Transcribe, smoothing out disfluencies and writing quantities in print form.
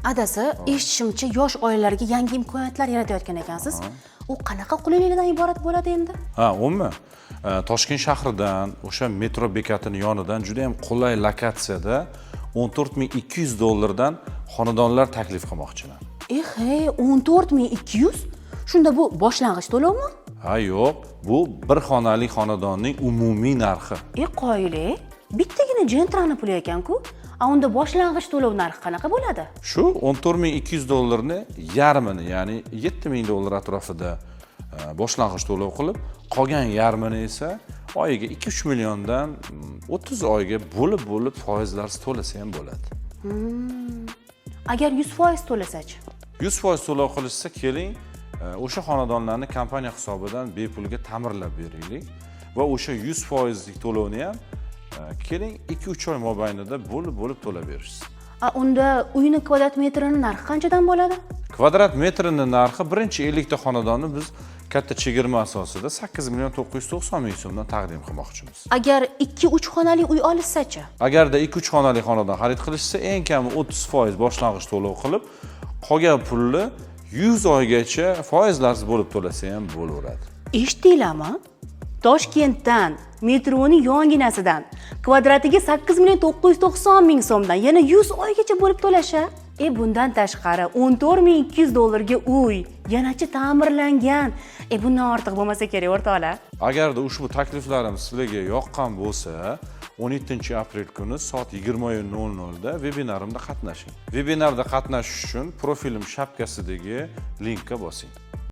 Adasi, eshitishimcha, yosh oilalarga yangi imkoniyatlar yaratayotgan ekansiz. U qanaqa qulayliklardan iborat bo'ladi endi? Ha, umuman Toshkent shahridan, o'sha metro bekatini yonidan juda ham qulay lokatsiyada 14 200 dollardan xonadonlar taklif qilmoqchiman. Ehe, 14 200? Shunda bu boshlang'ich to'lovmi? Ha, yo'q, bu bir xonali xonadonning umumiy narxi. E, qoyil, bittagina Gentrani puli ekan-ku. A unda boshlang'ich to'lov narxi qanaqa bo'ladi? Shu 14 200 dollarni yarmini, ya'ni 7000 dollar atrofida boshlang'ich to'lov qilib, qolgan yarmini esa oyiga 2-3 milliondan 30 oyga bo'lib bo'lib foizlarsiz to'lasa ham bo'ladi. Agar 100% to'lasachi? 100% to'lov qilishsa, keling, o'sha xonadonlarni kompaniya hisobidan bepulga ta'mirlab beraylik va o'sha 100%lik to'lovni ham keling, 2-3 oy mobaynida bo'lib bo'lib to'lab berishsin. A unda uyni kvadrat metrini narxi qanchadan bo'ladi? Kvadrat metrini narxi, birinchi 50 ta xonadonni biz katta chegirma asosida 8 million 990 ming so'mdan taqdim qilmoqchimiz. Agar 2-3 xonali uy olishsachi? Agarda 2-3 xonali xonadon xarid qilishsa, eng kami 30% boshlang'ich to'lov qilib, qolgan pulni 100 oygacha foizlarsiz bo'lib to'lasa ham bo'laveradi. Eshitdinglarmi? Toshkentdan, metroning yonginasidan kvadratiga 8 million 990 ming so'mdan yana 100 oygacha bo'lib to'lasha. E, bundan tashqari 14 200 dollarga uy, yanachi ta'mirlangan. E, bundan ortiq bo'lmasa kerak, o'rtoqlar. Agarda ushbu takliflarim sizlarga yoqqan bo'lsa, 17 aprel kuni soat 20:00 da vebinarimda qatnashing. Vebinarda qatnashish uchun profilim shapkasidagi linkka bosing.